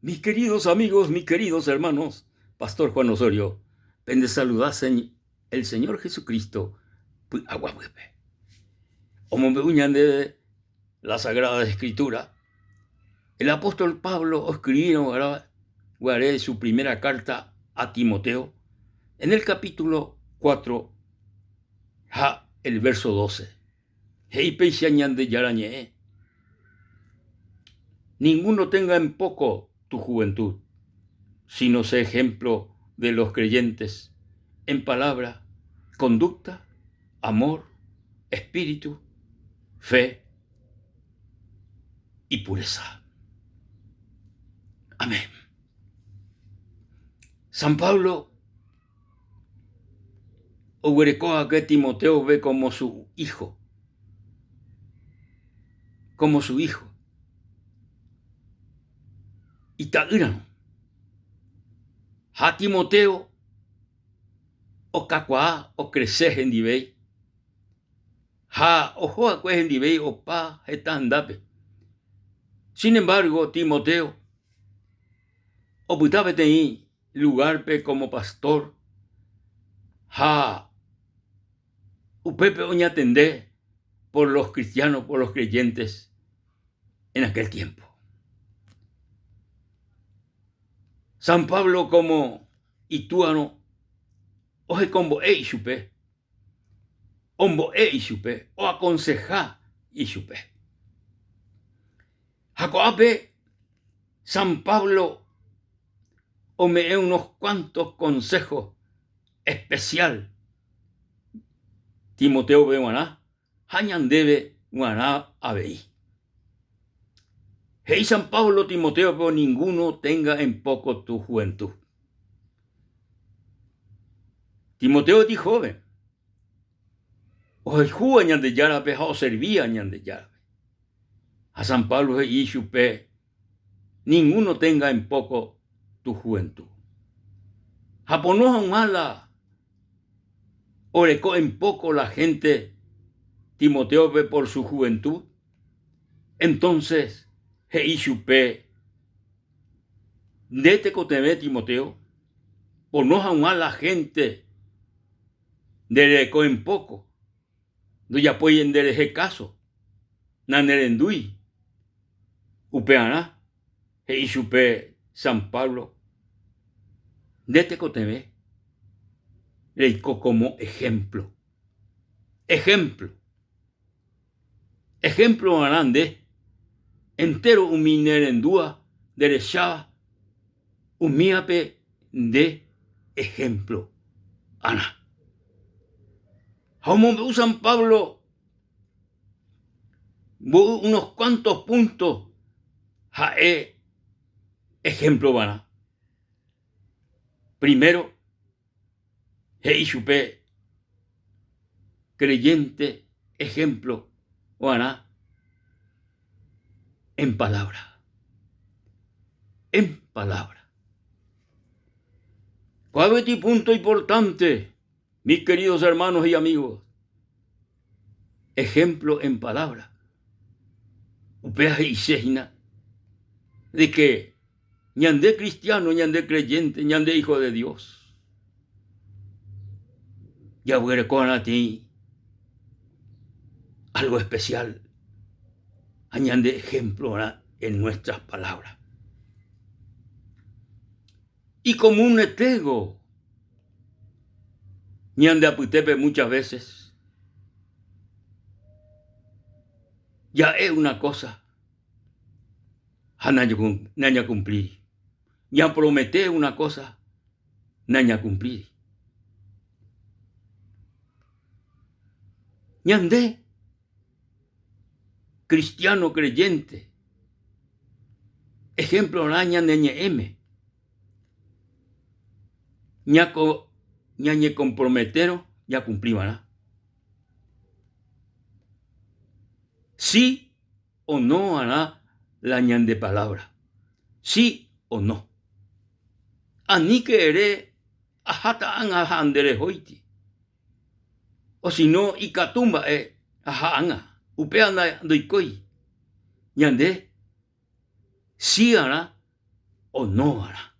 Mis queridos amigos, mis queridos hermanos, Pastor Juan Osorio, pende saluda el Señor Jesucristo py'aguapýpe. Omombe'u ñandéve la Sagrada Escritura. El apóstol Pablo oscribírõ guare su primera carta a Timoteo en el capítulo 4 ha el verso 12. He'i péicha Ñandejára Ñe'ẽ, Ninguno tenga en poco tu juventud, sino sé ejemplo de los creyentes en palabra, conducta, amor, espíritu, fe y pureza. Amén. San Pablo oguereko va'ekue Timotéope como su hijo, como su hijo, ita'ýrarõ. Ha Timoteo okakuaa okrese hendivéi ha oho va'ekue hendivéi opa heta hendápe. Sin embargo, Timoteo opyta peteĩ lugárpe kómo pastór ha upépe oñatende por los kristiáno, por los kreyéntes en aquel tiémpo. San Pablo kómo itúarõ ohekombo'e ichupe, ombo'e ichupe, oakonseha ichupe. Ha ko'ápe San Pablo ome'ẽ unos cuantos consejos especial Timotéope g̃uarã ha ñandéve g̃uarã avei. He'i San Pablo Timotéope ninguno tenga en poco tu juventud. Timoteo ti joven, ohayhúva Ñandejárape ha oservíva Ñandejárape. Ha San Pablo he'i chupe, Ninguno tenga en poco tu juventud. Ha pono hag̃ua la oreko en poco la gente Timotéope por su juventud, entonces he'i chupe, Nde tekotevẽ Timoteo, pono hag̃ua la gente ndereko en poco, ndojapói nderehe káso, nanerendúi. Upearã he'i chupe San Pablo, Nde tekotevẽ reiko kómo ehémplo. Ehémplo. Ehémplo va'erã nde, entéro umi nerendúva nderecháva, umívape nde ehémplo arã. Ha omombe'u San Pablo mboy unos cuantos puntos ha'e ehémplo va'erã. Primero, he'i chupe creyente ejemplo va'erã en palabra, en palabra. Ko'ág̃a peteĩ punto importante, mis queridos hermanos y amigos, ejemplo en palabra. Upéva he'ise hína de que Ñande cristiano, ñande creyente, ñande hijo de Dios, jaguereko aratĩ algo especial ha ñande ejemplo-rã en nuestras palabras. Ikomunetégo ñande apytépe muchas veces ja'e una cosa ha nañakumplíri. Ñapromete una kósa, nañakumplíri. Ñande, kristiáno kreyénte, ehémplorã ñane ñe'ẽme, ñañekomprometérõ ñakumpliva'erã. Si o no arã la ñande palabra, sí o no. Aníke ere aháta ág̃a ha nde rehóiti, o si no ikatu mba'e aha ág̃a, upéva ndoikói. Ñande sí arã. o no va'erã.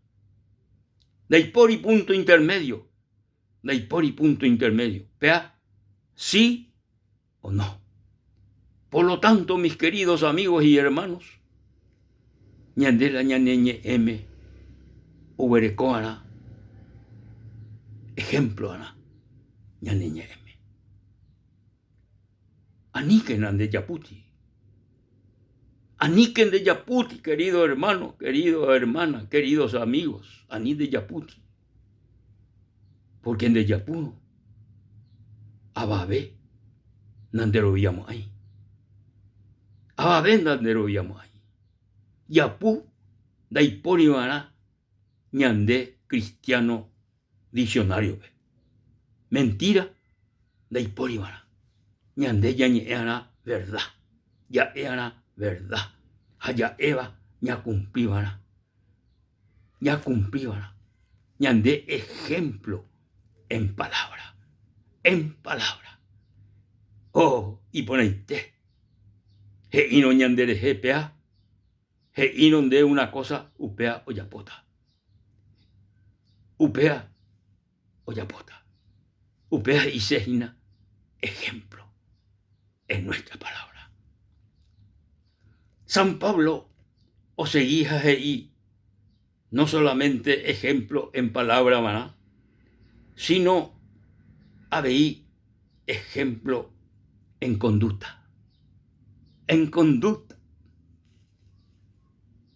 Ndaipóri punto intermedio, ndaipóri punto intermedio. Péa si o no. Por lo tanto, mis queridos amigos y hermanos, ñande la ñane ñe'ẽme oguereko va'erã ejemplo va'erã ñane ñe'ẽme. Aníkena ndejapúti. Aníke ndejapúti, querido hermano, querido hermana, queridos amigos, ani ndejapúti. Porque ndejapúrõ, avave nanderoviamo'ãi. Avave nanderoviamo'ãi. Japu ndaipóri va'erã ñande cristiano diccionario-pe. Mentira ndaipóri va'erã. Ñande ñañe'ẽ'arã verdad, ja'e'arã verdad ha ja'éva ñakumpli va'erã. Ñakumpli va'erã ñande ejemplo en palabra, en palabra. Oh, iporãite he'írõ ñanderehe péa, he'írõ nde una cosa upéa ojapóta. Upéa ojapóta. Upéa he'ise hína ejemplo en nuestra palabra. San Pablo osegi ha he'i no solamente ejemplo en palabra va'erã, sino avei ejemplo en conducta. En conducta.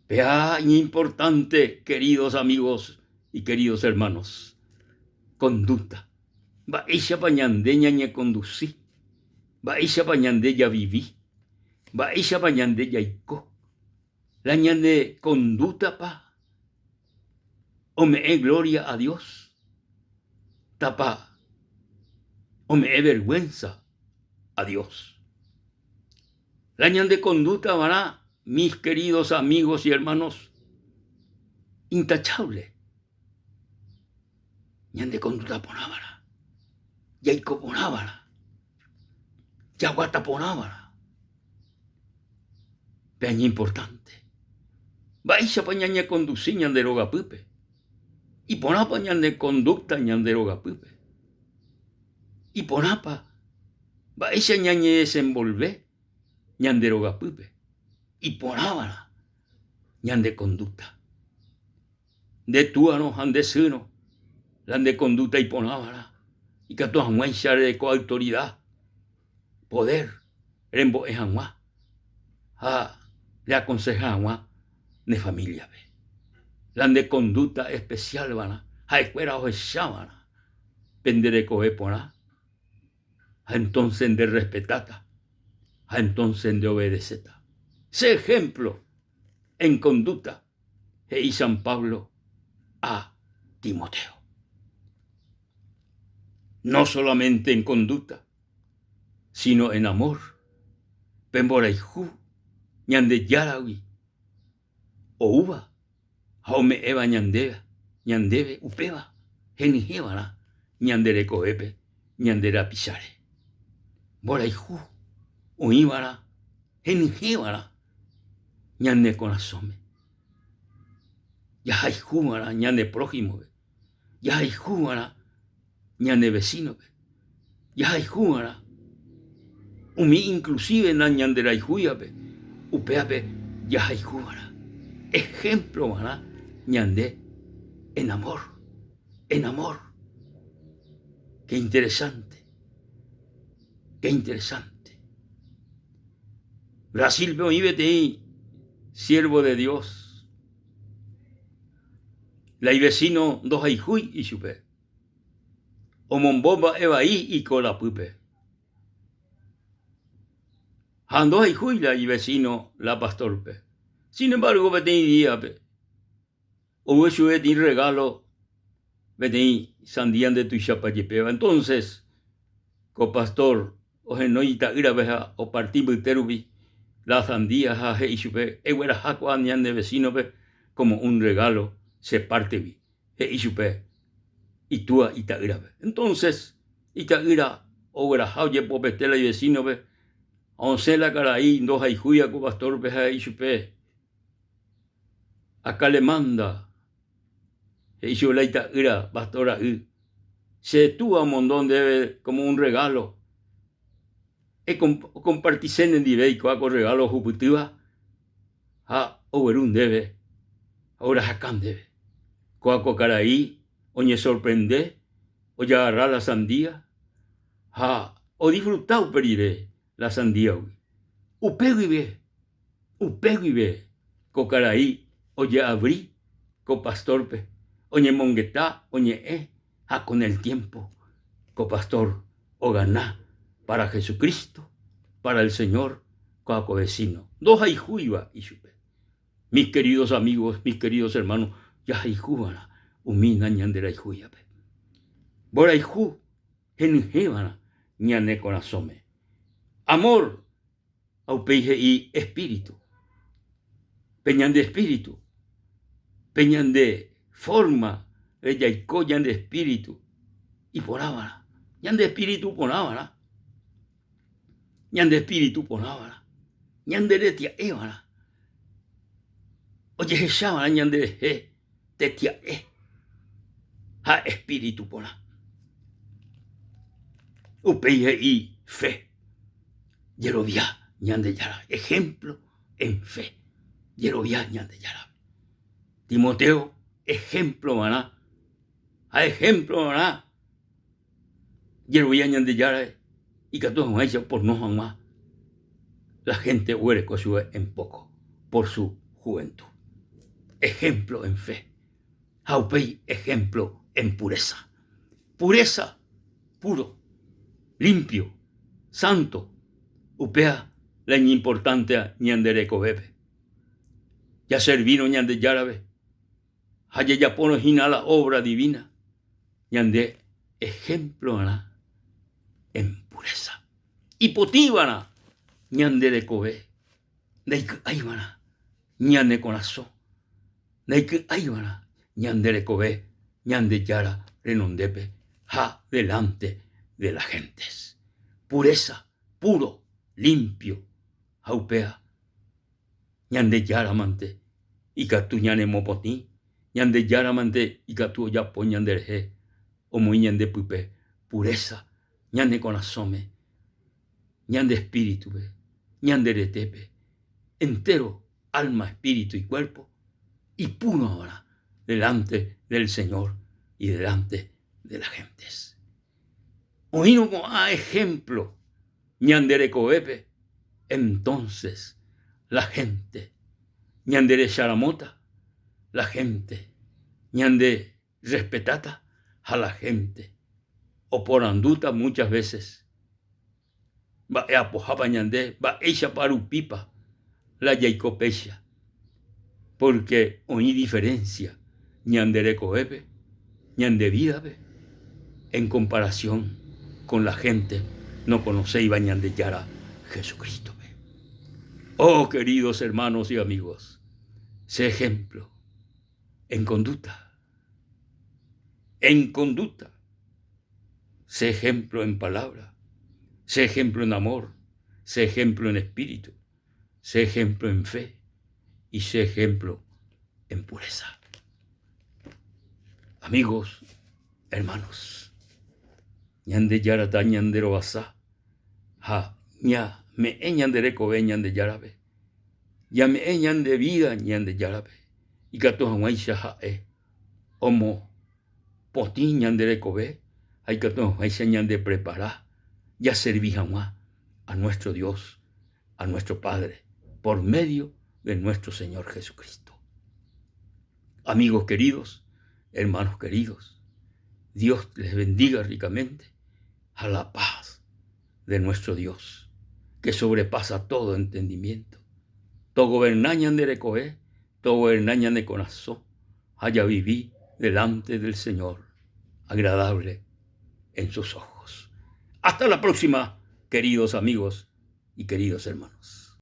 Péa iñimportante, queridos amigos y queridos hermanos, conducta. Mba'éichapa ñande ñañekondusi, mba'éichapa ñande javivi, mba'éichapa ñande jaiko. La ñane kondútapa ome'ẽ gloria a Dios, tapa ome'ẽ vergüenza a Dios. La ñande kondúta va'erã, mis queridos amigos y hermanos, intachable. Ñande kondúta porã va'erã, jaiko porã va'erã, jaguata porã va'erã. Pe añeimportánte. Mba'éichapa ñañekondusi ñande rogapýpe? Iporãpa ñane kondúkta ñande rogapýpe? Iporãpa mba'éicha ñañedesenvolve ñande rogapýpe? Iporãva'erã ñande kondúkta. Nde túarõ ha nde sýrõ, la nde kondúkta iporãva'erã ikatu hag̃uáicha rereko autorida, poder rembo'e hag̃ua ha reakonseha hag̃ua ne famíliape. La nde kondúkta espesiál va'erã, ha'ekuéra ohecha va'erã pende rekove porã ha entónse nderrespetáta ha entónse ndeovedeséta. Che ehémplo en kondúkta he'i San Pablo a Timoteo. No solamente en conducta, sino en amor, pe mborayhu Ñandejáragui oúva ha ome'ẽva ñandéve, ñandéve upéva henyhẽvarã ñande rekovépe ñande rapicháre. Mborayhu oĩvarã henyhẽvarã ñane korasõme. Jahayhuva'erã ñane prójimope, jahayhuva'erã ñane vecínope, jahayhuva'erã umi inclusive nañanderayhúivape, upévape jahayhuva'erã. Ejemplo va'erã ñande en amor, en amor. Qué interesante, qué interesante. Brasilpe oĩ peteĩ siervo de Dios. La ivecino ndohayhúi ichupe. Omombo mba'e vai ikorapýpe. Ha ndohayhúi la ivecino la pastorpe. Sin embargo peteĩ díape ou ichupe peteĩ regalo peteĩ sandía ndetuichapa jepéva. Entonces ko pastor ohenói ita'ýrape ha oparti mbyte rupi la sandía ha he'i chupe, Egueraha ko'ã ñande vecino-pe como un regalo che pártegui, he'i chupe itúa ita'ýrape. Entonces ita'ýra ogueraha ojepopete la ivecino-pe ha osẽ la karai ndohayhúiva ko pastor-pe ha he'i chupe. Acá le manda, he'i chupe la ita'ýra pastor ra'y, che túva omondo ndéve como un regalo, ekompartise nendive eikuaa ko regalo ohupytýva ha ogueru ndéve ha orahaka ndéve. Kóa ko karai oñesorprende, ojagarra la sandía ha odisfruta upe rire la sandíagui. Upe guive, upe guive ko karai ojeavri ko pastórpe, oñemongeta, oñe'ẽ ha con el tiempo ko pastor ogana para Jesucristo, para el Señor kóa ko vecino ndohayhúiva ichupe. Mis queridos amigos, mis queridos hermanos, jahayhúva'erã umi nañanderayhúivape. Mborayhu henyhẽva'erã ñane korasõme. Amor Ha upéi he'i espíritu, pe ñande espíritu, pe ñande forma de jaiko ñande espíritu iporãvarã, ñande espíritu porãvarã, ñande espíritu porãvarã, ñande retia'évarã, ojehechava'erã ñanderehe tetia'e ha espíritu porã. Upéi he'i fe, jerovia Ñandejára, ejemplo en fe, jerovia Ñandejára. Timoteo ejemplo va'erã ha ejemplo va'erã jerovia Ñandejára ikatu hag̃uáicha oporno hag̃ua la gente oguereko chupe en poco por su juventud. Ejemplo en fe ha upéi ejemplo en pureza. Pureza, puro, limpio, santo, upéva la iñimportántea ñande rekovépe. Jaservírõ Ñandejárape ha jajapórõ hína la obra divina, ñande ejemplo-rã en pureza. Ipotĩva'erã ñande rekove, ndaiky'aiva'erã ñane korasõ, ndaiky'aiva'erã ñande rekove Ñandejára renondépe ha delante de la gentes. Pureza, puro, limpio ha upéva Ñandejára mante ikatu ñanemopotĩ, Ñandejára mante ikatu ojapo ñanderehe, omoĩ ñande pype pureza ñane korasõme, ñande espíritupe, ñande retépe, entero alma, espíritu y cuerpo ipúrovarã delante del Señor y delante de la gentes. Oĩrõ ko'ã ejemplo ñande rekovépe, entonces la gente ñanderecharamóta, la gente ñande respetáta ha la gente oporandúta muchas veces mba'e apohápa ñande, mba'éichapa rupípa la jaiko péicha, porque oĩ diferencia ñande rekovépe, ñande vida-pe, en comparación con la gente nokonoséiva Ñandejára Jesucristo-pe. Oh, queridos hermanos y amigos, sé ejemplo en conducta, en conducta, sé ejemplo en palabra, sé ejemplo en amor, sé ejemplo en espíritu, sé ejemplo en fe y sé ejemplo en pureza. Amigos, hermanos, Ñandejára ñanderovasa ha ñame'ẽ ñande rekove Ñandejárape, ñame'ẽ ñande vida Ñandejárape, ikatu hag̃uáicha ha'e omopotĩ ñande rekove ha ikatu hag̃uáicha ñandeprepara jaservi hag̃ua a nuestro Dios, a nuestro Padre, por medio de nuestro Señor Jesucristo. Amigos queridos, hermanos queridos, Dios les bendiga ricamente a la paz de nuestro Dios, que sobrepasa todo entendimiento. Togoverna ñande rekove, togoverna ñane korasõ ha javivi delante del Señor, agradable en sus ojos. Hasta la próxima, queridos amigos y queridos hermanos.